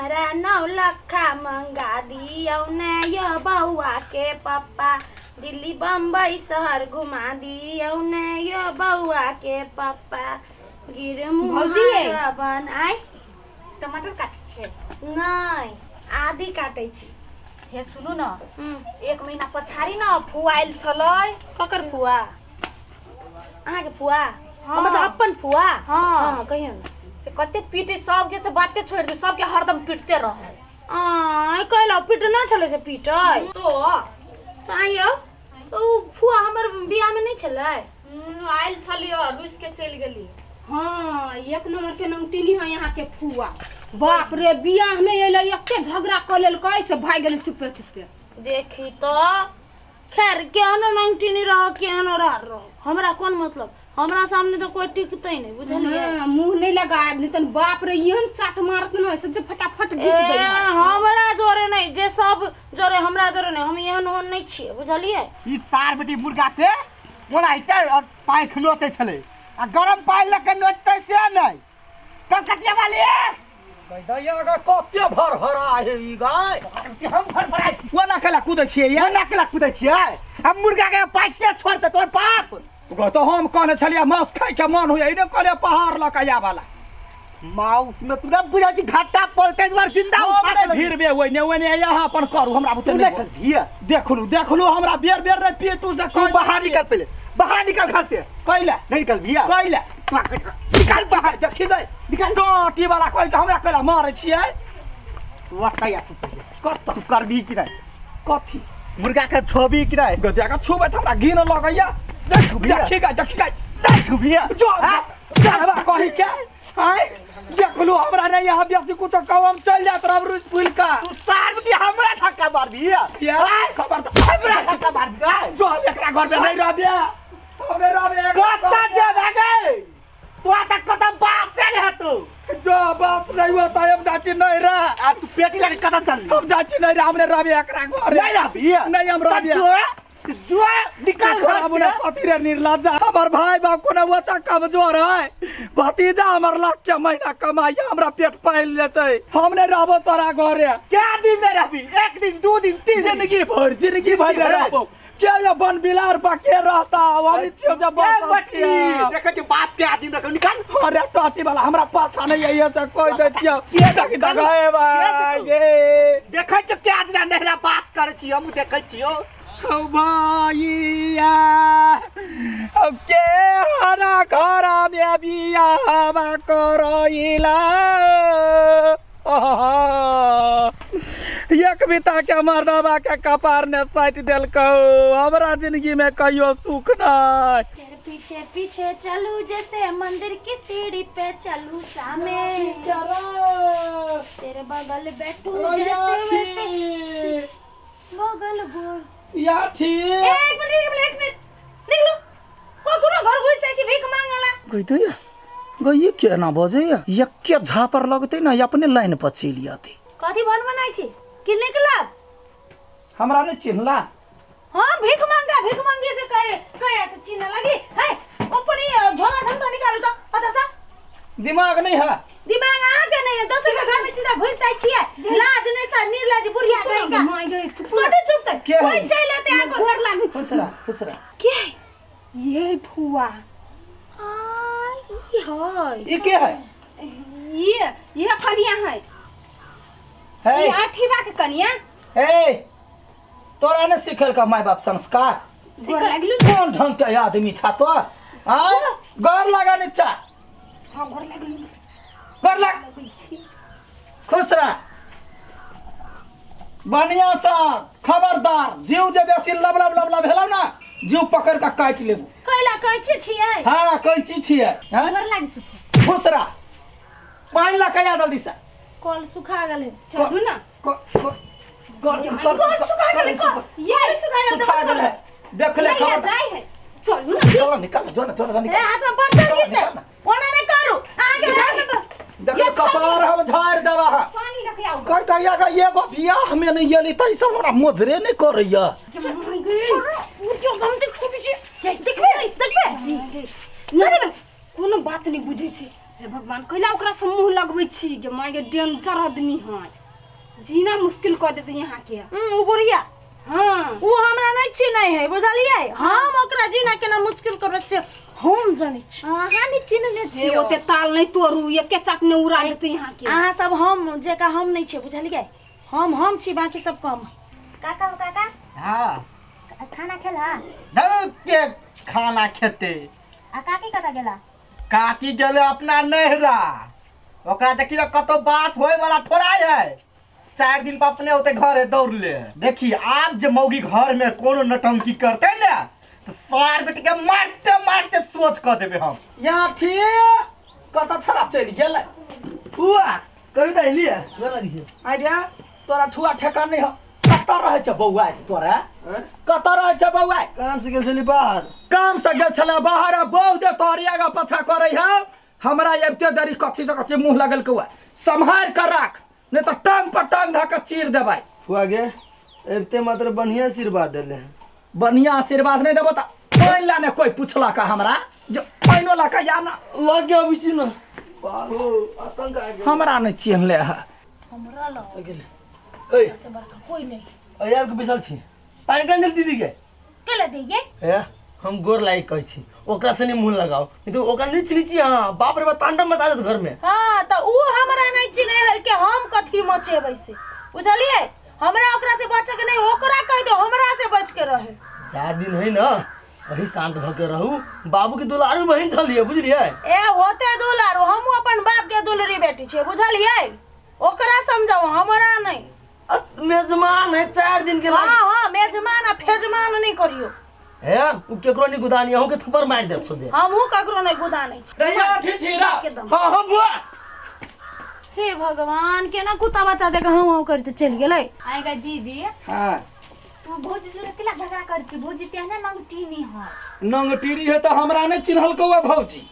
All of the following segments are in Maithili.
हमरा 9 लखा मंगा दियौ ने यो बौआ के पप्पा, दिल्ली बम्बई शहर घुमा दियौ ने यो बौआ के पप्पा। गिर मुहा बन आइ टमाटर काटै छियै? नहि, आदि काटै छी। हे सुनू न, 1 महीना पछाड़ी न फुआ आयल छलै। ककर फुआ? अहाँके फुआ? हाँ। मतलब अपन फुआ? हाँ। हाँ, कहियौ न। से कते पीटे सबके, से बाते छोड़ि दू, सबके हरदम पीटते रहै। आँय कैला पीटना छलै से पीटै तो आइयो। ओ फुआ हमर बियाह में नहि छलै? आयल छलियै, रुस के चलि गेली। हाँ, 1 नंबर के नौटिनी है यहाँ के फुआ। बाप रे, बियाह में एलै एते झगड़ा क लेलकै से भागि गेलै चुपे चुपे। देखी तो खैर केहनो नौटिनी रहो केहनो रहो, हमरा कोन मतलब, हमरा सामने तो कोई टिकते नहीं, बुझलियै? मुंह नहीं लगायब, नहीं तन बाप रे एहन चाट मारत न से जे फटाफट घीच दै। हमरा जोरे नहीं, जे सब जोरे हमरा जोरे नहीं, हम एहन होन नहीं छियै, बुझलियै? ई सार बेटी मुर्गा के ओनाहिते पाँख नोचै छलै आ गरम पानि लऽ के नोचतै से नहि। कलकतिया वाली दैया गे कते भर भरा है ई गाय। हम भर भराइ छी। ओना केला कुदै छियै? ओना केला कुदै छियै? हम मुर्गा के पाँख के छोड़तै तोर बाप। तो हम कहने छलियै मांस खाइ के मन होइए, ई कहले पहाड़ लऽ के आबऽ। माउस में तू ना बुझै छी घाटा पड़तै दुआर जिंदा उठा के भीड़ बे ओइने ओइने यहाँ अपन करू, हमरा बुते नहि। देखलू देखलू हमरा बेर बेर रे पेटू से तू बाहर निकल, पहिले बाहर निकल घर से। कैला नहीं निकल भैया? कैला निकल बाहर। देखी गई निकल टोटी वाला कोई हमरा कैला मारै छियै? तू अतै तू पहिले कत तू करबी कि नहि? कथी मुर्गा के छोबी कि नहि? गदिया के छुबै त हमरा घिन लगैया। देखी गई देखी गई नहीं छुबिया जो जानबा कहि के आय देखलू हमरा नहीं यहाँ बेसी कुछ कहू, हम चल जात रहब रुस फूल का। तू सार बेटी हमरा धक्का मारबी यार? खबर त हमरा धक्का मारबी। जो हम एकरा घर में नहीं रहबे, हम नहीं रहबे। कत जेबे गई तू? आता कत बास से हेतु जो बास नहीं होता हम जाची नहीं रह। आ तू पेटी लगे कत चल? हम जाची नहीं रह, हम नहीं रहबे एकरा घर। नहीं रहबी? नहीं हम रहबे। जो निकल घर से। कथी रे निर्लज्जा, हमर भाई बाप कोनो ओता कमजोर है, भतीजा हमर लाख के महीना कमाइया हमरा पेट पालि लेतै, हम नहीं रहबो तोरा घरे। क्या दिन में रहबी? 1 दिन 2 दिन 3 दिन जिंदगी भर, जिंदगी भर रहबो। क्या ये बन बिलार पा के रहता हम छियो जब बस छियो। देखै छी बाप के आदमी रखो निकल। अरे टाटी वाला हमरा पाछा नहीं आइए से कोई दै छियो देखी दगाए भाई गे। देखै छी के आदमी नहरा बात करै छी, हम देखै छियो। भैया के हरा घर में बियाह करैला, एक बिता के मर्दबा के कपार ने साटि देलकौ, हमरा जिंदगी में कहियो सुख नहीं। तेरे पीछे पीछे चलू जैसे मंदिर की सीढ़ी पे चलू सामे, तेरे बगल बैठू जैसे बगल गोल। या ठीक एक मिनट एक मिनट एक मिनट निकलो, कोई कोनो घर घुस जाइ छी भीख मांगला। गई तो या गई केना बजैया, एके झापर लगतै न अपने लाइन पर चलि आते। कथी भन बनाइ छी कि निकलब? हमरा नहीं चिन्हला? हां भीख मांगा, भीख मांगे से कहे कहे से चिन्ह लगी है। अपनी झोला झंडा निकालू तो अच्छा सा दिमाग नहीं है। दिमाग अहाँ के नहीं है, दोसर के घर में सीधा घुस जाइ छियै। लाज नहीं सा निर्लाज बुढ़िया कहीं का। कथी चुप तक कोई चलि एतै आगो। गोर लागै। खुश रह खुश रह। के है ये फुआ? आ ई है, ई के है? ये कनिया है, है ये आठीवा के कनिया। ए तोरा ने सिखल का my बाप संस्कार? कौन ढंग के आदमी छा तो? हां गोर लगा नीचा। हां गोर लागलू, गोर लग। खुश रह बढ़िया सा। खबरदार जीव जे बेसी लब लब लब लब भेलौ ना, जीव पकड़ के काटि लेबू। कैला कैची छियै? हां कैची छियै। हां गोर लाग छु। खुश रह। पानि ला कया जल्दी से। कल सुखा गेलै। चलू ना। कल सुखा गेलै, ये सुखा गेलै। देख ले खबर जाय है। चलू ना। चल निकल जो ना, जो ना निकल। ए हाथ में बर्तन गिरते ओना नहीं करू आगे देख कपार हम झाड़ देबा। पानी रख आउ। कहता या का एगो बियाह में नहीं एली त ई सब हमरा मोजरे नहीं करैया। जो हम देखबे छी देखबे देखबे नहीं कोनो बात नहीं बुझै छी। भगवान कैला ओकरा से मुंह लगबै छी गे माय गे डेंजर आदमी है जीना मुश्किल कर देते यहाँ के। उ बुढ़िया हां उ हमरा नहीं चिन्है है बुझलियै हम ओकरा जीना केना मुश्किल करबै से हम जानै छी। अहाँ नहीं चिन्हने छी ओते ताल नहीं तोड़ू एके चाट ने उड़ा देते यहाँ के। अहाँ सब हम जेका हम नहीं छी बुझलियै हम छी बाकी सब कम। काका हो काका हां खाना खेला के खाना खेते आ काकी कता गेला? काकी गेले अपना नहरा ओकरा देखी न कतो बात होए वाला थोड़ा है 4 दिन पर अपने होते घरे दौड़ ले। देखी आप जे मौगी घर में कोनो नटंकी करते ना तो सार बेटी के मारते मारते सोच क देबे हम। यहाँ ठीक कत छड़ा चलि गेलै फुआ कभी त एलियै गोर लागै छै आइडिया तोरा ठुआ ठेकान नहीं हो कत रहै छ बौआ तोरा कत रहै छ बौआ? काम से गेल छली बाहर। काम से गेल छला बाहर आ बौ जे तोरी आगा पछा करै है हमरा आबिते देरी कथी से कथी मुंह लगल कौआ सम्हार कर राख नहीं तो टांग पर टांग धऽ के चीर देबै। फुआ गे आबिते मात्र बढ़िया आशीर्वाद देले हैं। बढ़िया आशीर्वाद नहीं देबो त पानि ला ने कोई पूछलक हमरा जो पानिओ ला के या ना लग के अबै छी न बाबू आतंक आ गेल हमरा नहीं चिन्हले है हमरा लग गेल। ए से बड़का कोई नहीं ए आब के बैसल छी पानि कन देल दीदी के केला दिए ए हम गोर लाइक कहै छी ओकरा से नहीं मुंह लगाओ नहीं तो ओकरा नीच नीची। हां बाप रे बा तांडव मचा देत घर में। हां त उ हमरा नहीं चिन्है है के हम कथी मचेबै से बुझलियै हमरा ओकरा से बचे के नहीं ओकरा कह दो हमरा से बच के रहे। जा दिन है ना वही शांत भ के रहू बाबू के दुलारू बहिन छलियै बुझलियै। ए होते दुलारू हमहु अपन बाप के दुलरी बेटी छियै बुझलियै ओकरा समझाओ हमरा नहीं। मेजमान है 4 दिन के लाग। हां हां मेजमान आ फेजमान नहीं करियो ए उ केकरो नहीं गुदानी अहू के थप्पड़ मार देत सोझे। हमहु ककरो नहीं गुदानी छी रहिया ठीक छी रा। हां हां बुआ हे भगवान केना कुत्ता बच्चा जका हौ हौ करते चलि गेलै। आइ गे दीदी हां तू भौजी जोरे केला झगड़ा कर छी भौजी तेहने नंगटीनी है नंगटीनी है त हमरा नहीं चिन्हल कौआ भौजी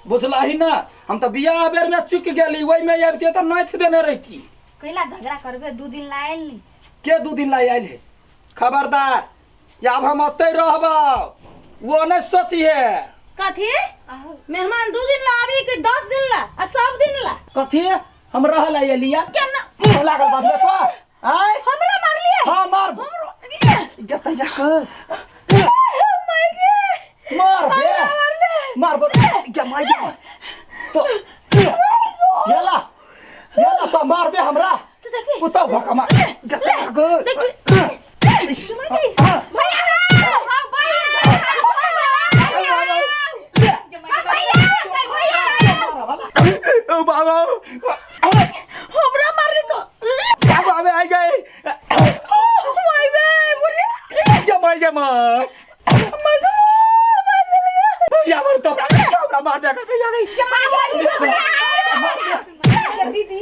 बुझलही ना हम त बियाह बेर में चुक गेली ओइ में आबिते त नाथ देने रहती। कैला झगड़ा करबे 2 दिन ला आइल नहीं के 2 दिन ला आइल है खबरदार आब हम ओतै रहबौ वो नहीं सोचिहे कथी मेहमान 2 दिन ला आबी कि 10 दिन ला आ सब दिन ला कथी हम रहल एलिया केना मुंह लागल बदले तो आय हमरा मारलिए। हां मार जतै जा के मार गे मार बे मार बे क्या मार गे तो याला याला तो मार बे हमरा तू देखबी उता भका मार जतै जा के देखबी भैया हां भैया भैया ओ बाबा हमरा मारली तो बाबा आ गए ओ my गे बोले जमाई गे मार या मर तो हमरा मार दे के या गई दीदी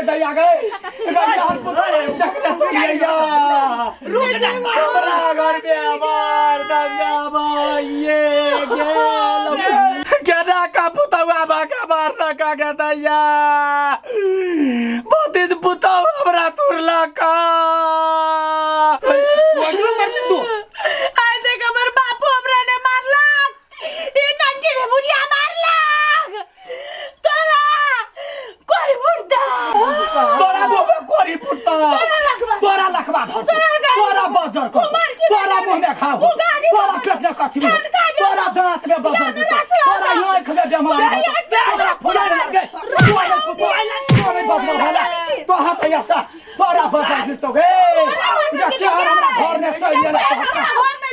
दया गए यार देखने चलिए या रुक ना हमरा घर में मार दया ये गेल केना का पुतौआ बाका मारना का के दैया भतीज पुतौ हमरा तुरला का अगला मारली तू आइ देख हमर बापू हमरा ने मारलक ई नंटी रे बुढ़िया मारलक तोरा कोई बुढ़ता तोरा मुंह में कोरी फुटता तोरा लखवा तोरा बजर कर तोरा मुंह में खाओ तोरा पेट में कछी तोरा दांत में बजर तोरा आँख में बीमार तोरा फुला गए तोरे बजर होला तो हट ऐसा तोरा बजर गिरतो गे या के हमरा घर में चल गेल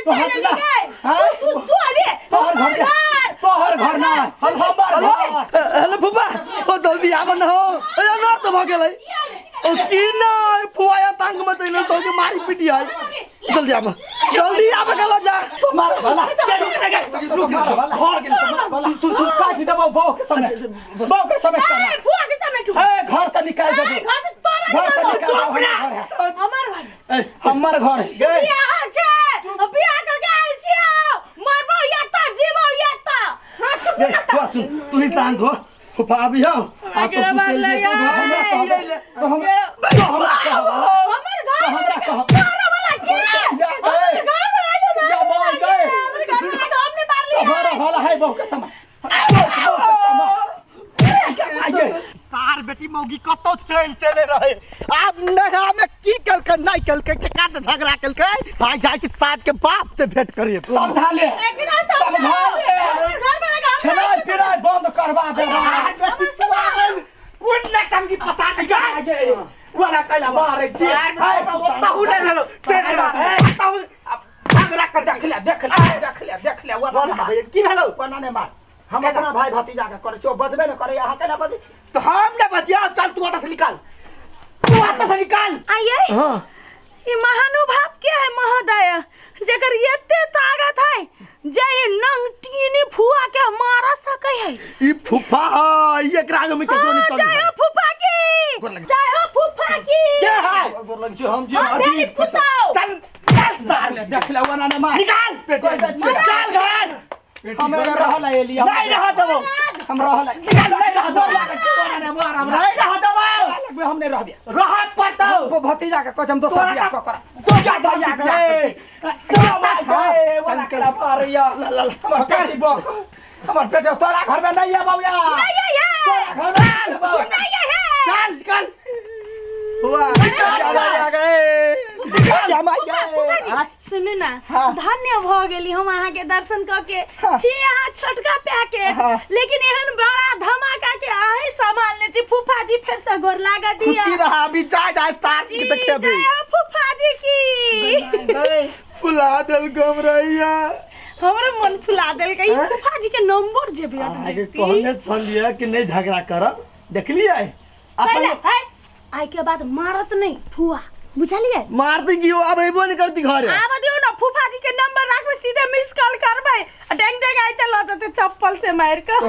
तो हट जा हां तू तू अबे तोहर घर में तोहर घर ना हमर घर। हेलो फुफा ओ जल्दी आब न हो ए अनर्थ त भ गेलै ओ की नै फुआ आतंक मचैले सबके मारी पीटी है जल्दी आब गेलो जा मार भला रुक भ गेल सुन सुन सुन काट देबो बौ के समय बौ के समय ए फुआ के समय ए घर से निकाल देबो घर से तोरा घर से निकाल हमर घर हमर घर बियाह छै बियाह क के आइल छियौ मरबो या त जीबो या त। हां चुप ना फुआ सुन तू ही शांत हो फुफा अभी हो आ तो तू चल जे तो घर हमरा कहब तो हमरा कहब हमर घर हमरा कहब तोरा वाला के हमर घर वाला या मार गए हमर घर वाला तो हमने मार लिया तुम्हारा वाला है रे बहू के समा बहू के समा सार बेटी मौगी कतौ चल चले रहे आब नहरा में की केलकै नहीं केलकै के का झगड़ा केलकै भाई जाय छी सार के बाप से भेंट करिए समझा ले समझा ले खेनाइ पिनाइ बंद करवा दे कोन नटंगी पता नहीं गे वाला कैला मारे छी ओतहु नहि भेलो चल ओतहु झगड़ा कर देख ले देख ले देख ले देख ले वाला की भेलो कोना ने मार हम अपना भाई भतीजा के करै छी ओ बजबे न करै अहाँ केना बजै छी तो हम ने बजिया चल तू ओतऽ से निकाल तू ओतऽ से निकाल आइए हां ई महानुभाव के है महोदय जेकर एते ताकत है जे ई नंगटीनी फुआ के मार सकै है ई फूफा है एकरा आगे में केकरो नहीं चल जय हो फूफा की जय हो फूफा की के है गोर लग छी हम जी अभी पुताओ चल चल सार देख ले ओना ने मार निकाल चल घर हम रहल एली नहीं रह देबो हम रहल निकाल नहीं रह देबो नहीं रह देबो हम नहीं रहबे रह पड़तौ भतीजा के कहै हम दोसर बियाह क कर तो जा दैया के ए वाला केला मारैया हमर पेटी बक हमर पेट तोरा घर में नहीं आबौ या नहीं है तोरा घर में नहीं है चल निकाल हुआ निकाल गए सुनू ना धन्य भ गेली हम अहाँ के दर्शन क के छी अहाँ छोटका पैकेट लेकिन एहन बड़ा धमाका के अहीं संभालने छी फूफा जी फेर से गोर लागा दिया खुशी रहा अभी जाय जाय सार के देखेबे जय हो फूफा जी की फुला देल गमरैया हमरो मन फुला देल गई फूफा जी के नंबर जे भी आगे कहने छलिए कि नहीं झगड़ा करब देखलिए अपन आई के बाद मारत नहीं फुआ बुझलिए मार दी गियो अब अइबो नहीं करती घरे आब दियो ना फूफा जी के नंबर राखबे सीधे मिस कॉल करबै आ डेंग डेंग आइते ल जते चप्पल से मार के।